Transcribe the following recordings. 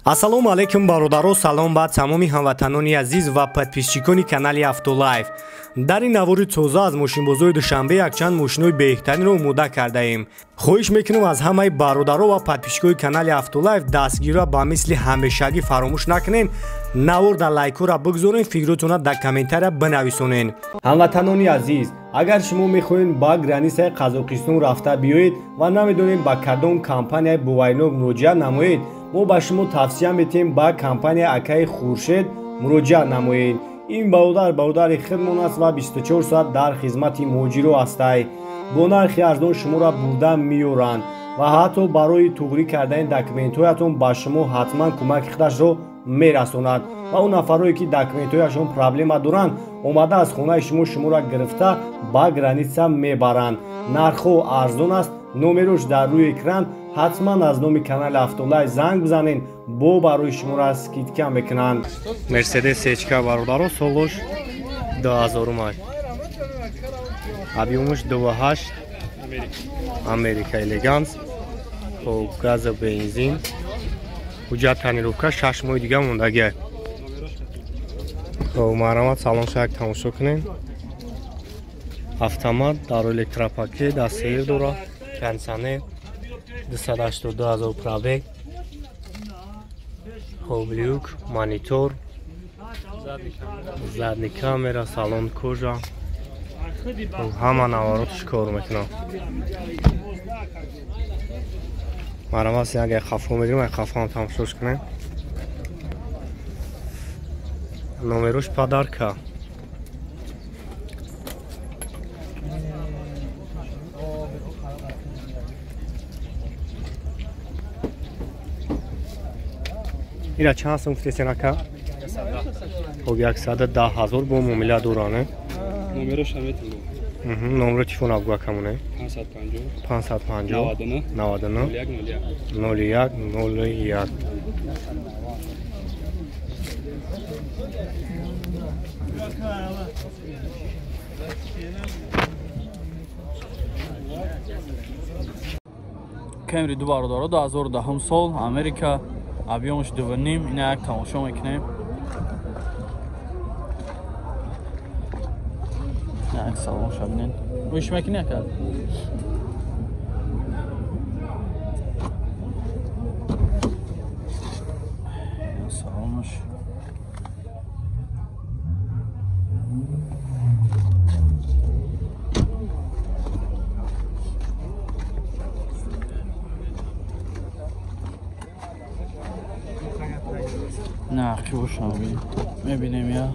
Ассалому алайкум бародаро, салом ба тамоми ҳамватанони азиз ва подписчикони канали Автолайф. Дар ин навори тоза аз мошинбозори Душанбе якчанд мошинои беҳтаринро омода кардаем. Хоҳиш мекунам аз ҳамаи бародаро ва подписчикои канали Автолайф дастгирро ба мисли ҳамешагӣ фаромӯш накунед, навор дар лайкҳоро бигзорен, фикротонро дар комментария бинависонед. Ҳамватанони азиз, агар шумо мехоҳед ба границаи Қазоқистон рафта биёед ва намедонед ба кадом компанияи боваринок муроҷиат намоед, мо ба шумо тавсия метиҳем ба компанияи акаи Хуршед муроҷиат намоед. Ин бародар бародари хидмон аст ва 24 соат дар хизмати муҳоҷиро ҳастай. Бо нархи арзон шуморо бурда меоранд ва ҳатто барои туғрӣ кардани документҳоятон ба шумо ҳатман кӯмаки худашро мерасонад ва он нафарое ки документҳояшон проблема доранд, омада аз хонаи шумо шуморо гирифта ба граница мебаранд. Нархҳо арзон аст, номерош дар рӯи экран. Ҳатман аз номи канали Автолайф занг бизанед, бо барои шуморо скидка мекунанд. Мерседес Сечка бародаро, солош 2000, объёмаш 2.8, Америка элеганс, хоб газа бензин, ҳуҷҷат тонировка 6 моҳи дига мондагиа. Хоб марҳамат, салон шак тамошо кунед. Автомат дар электропакет, дастсер дора, кондитсионер, 282 000 пробег, хоб люк, монитор, задний камера, салон кожа, ҳама наворотш кор мекунам. Марҳамат, агар хафо медирем, ай хафоам тамошош кунем. Номерош подарка. Ира чанд сум гуфтесен ака? Хоб 110 000 бо муомила доране. Номерош наметонам. Номеро телефон абгу акамоне. 550 550 99 01 01 01. Camry ду бародаро 2010 сол, Америка, объёмаш 2.5, ина як тамошо мекунем. Як салон шабнен. Гӯш мекунӣ ака? Салонаш. Не, хуб мебинем я.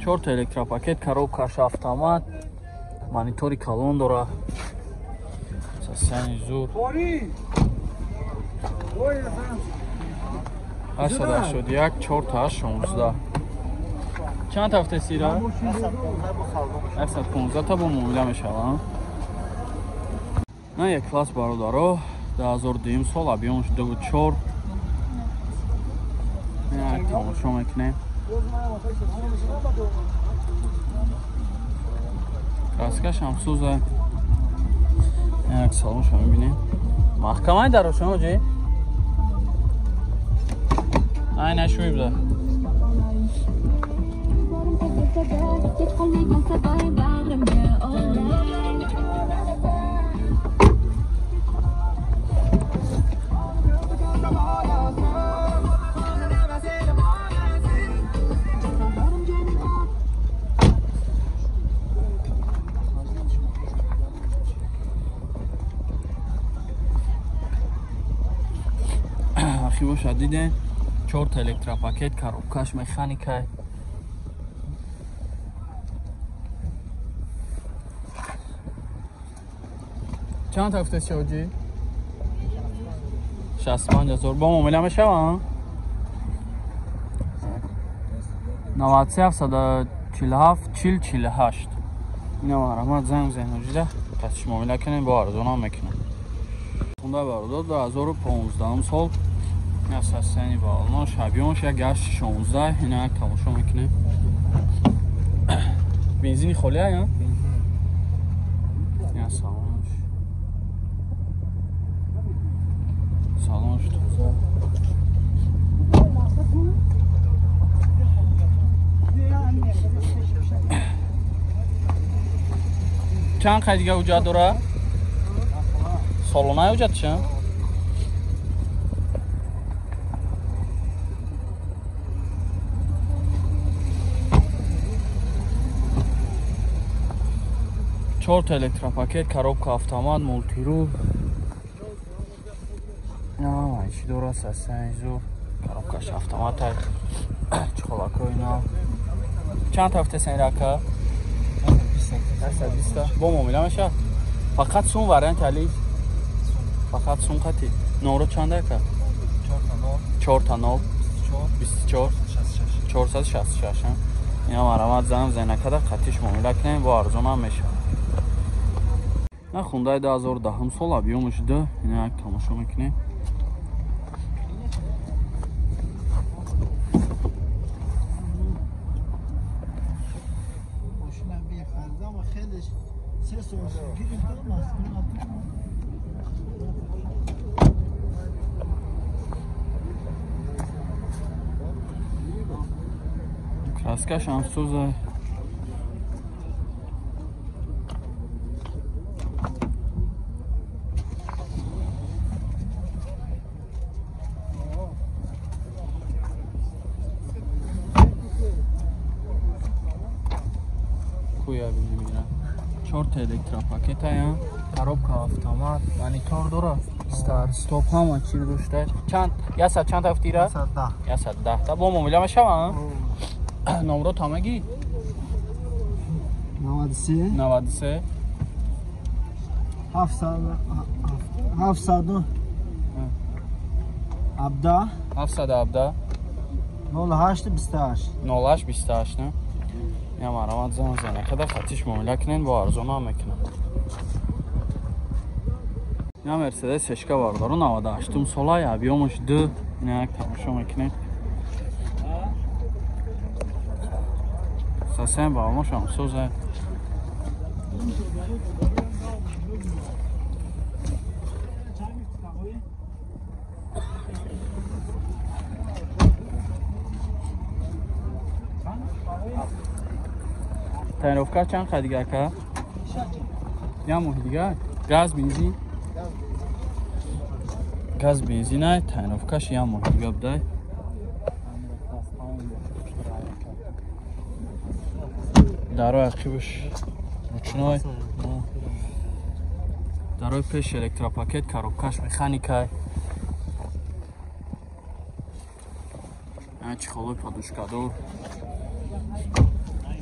Чорта электропакет, коробкаш автомат, монитори калон дора. Сасяни зур. 881 4 16. Чанд ҳафта сира? 115 та бо муомила мешавад. На як класс бародаро, 2002 сол, объёмаш 2.4. Як тамошо мекунем. Краскаш ҳам сӯза. Як салоншо мебинем. Маҳкамаи дарошон оҷи? Ай нашӯй буда. Ахи бошад, дидем чорта электропакет, коробкаш механика. Чанд ҳафта оҷи? 65 000 бо муомила мешавад? 93 747 40 48. Ина марҳамат, занг бизанед оҷида, пас муомила кунем, бо арзонам мекунем. Хунда бародар 2015 сол, асасани балонаш, объёмаш 1.16, ина як тамошо мекунем. Бензини холӣ ая? Я салонш. Салонш тоза. Чанд қай дига ҳуҷҷат дора? Солона ҳуҷҷатша? Чорта электропакет, коробка автомат, мултирул. Чӣ дора сасанзур. Коробкаш автомат ай. Чхолакои нав. Чанд ҳафта сен рака? 120. Бо муомила мешавад? Фақат сум вариант али? Фақат сум қати. Номро чанд ака? 4 0 24 466. Ина марамат занг зайнакада қатиш муомила кунем, бо арзонам мешавад. На Хундай 2010 сол объёмаш 2, ина як тамошо мекунем. Краскаш ҳам сӯза. Куя бинем. Чорта электропакет ая, коробка автомат, монитор дора, старт стоп ҳама чиз дошта. Чанд? 100 чанд ҳафтира? 110. 110. Та бо муомила мешава? Номро тамаги? 93 93 700 17 717 08 28 08 28 не? Я марамат зан зана. Када хатиш муомила кунен, бо арзона мекунам. Я Мерседес сешка бардору 98 сола, объёмаш 2, ина як тамошо мекунем. Сасен балонашам сӯза. Тайновка чанд қай дига ака? Я моҳи дига? Газ бензин? Газ бензин ай, тайновкаш я моҳи дига будай. Дарои ақибаш ручной. Дарои пеш электропакет, коробкаш механикай. Ана чехолои подушкадор.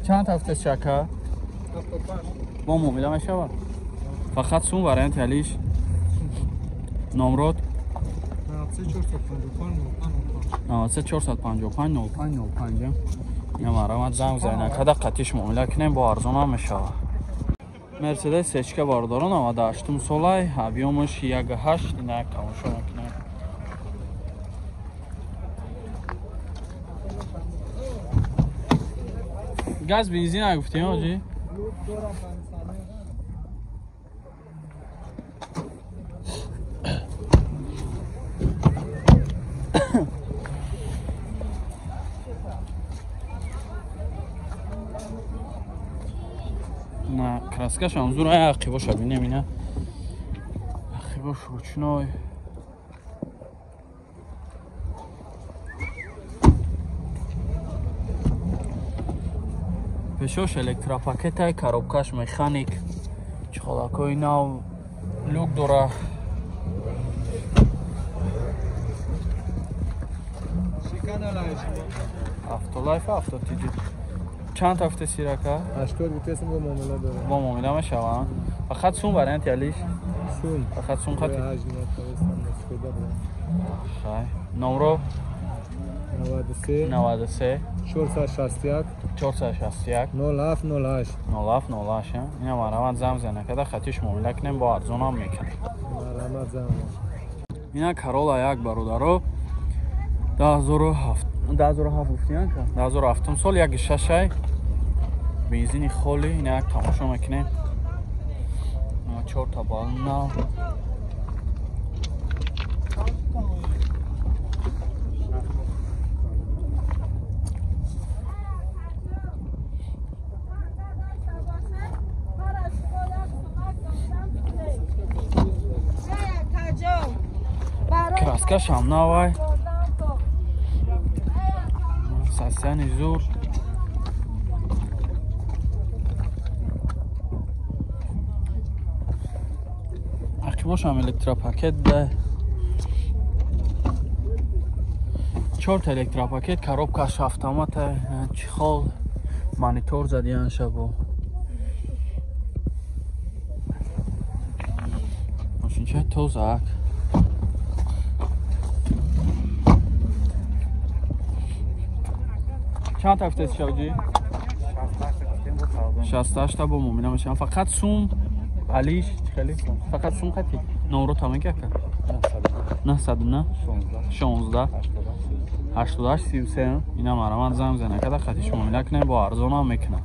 Чанд ҳафта чака? Бо муомила мешавад? Фақат сум вариант алиш? Номрод? 93 455 05 05. Я марамат занг зайна. Када қатиш муомила кунем, бо арзонам мешавад. Мерседес сечка бардорон 98 солай, объёмаш 1.8, ина як тамошо мекунем. Газ бензин гуфтем оҷи? На краскаш ҳам зур, ай ақибоша бинем ина. Ақибош ручной. Пешош электропакетай, коробкаш механик, чхолакои нав, люк дора. Автолайф, автотиҷи. Чанд ҳафта сирака? 80 гуфтесм бо муомила дора. Бо муомила мешава? Фақат сум варианти алиш? Сум. Фақат сум қати? Хай. Номро? 93 93 461 461 07 08 07 08. Ина марамат зам зана када хатиш муомила кунем, бо арзонам мекунем. Марамат зам. Ина Corolla як бародаро 2007 2007 гуфтиян ка 2007 сол 1.6 ай. Бензини холи, ина як тамошо мекунем. 4 та балон нав. Краскашам навай. Сасяни зур. Бошам электропакет да. 4 та электропакет, коробкаш автомата, чехол, монитор задиян шабо. Мошинча тозак. Чанд та шавҷи? 68 та бо муомила мешавам. Фақат сум алиш хеле фақат сум қати номро тамон ка 909 16 88 33. Ина марамат занг зана када хати шумо муомила кунем, бо арзон ҳам мекунам.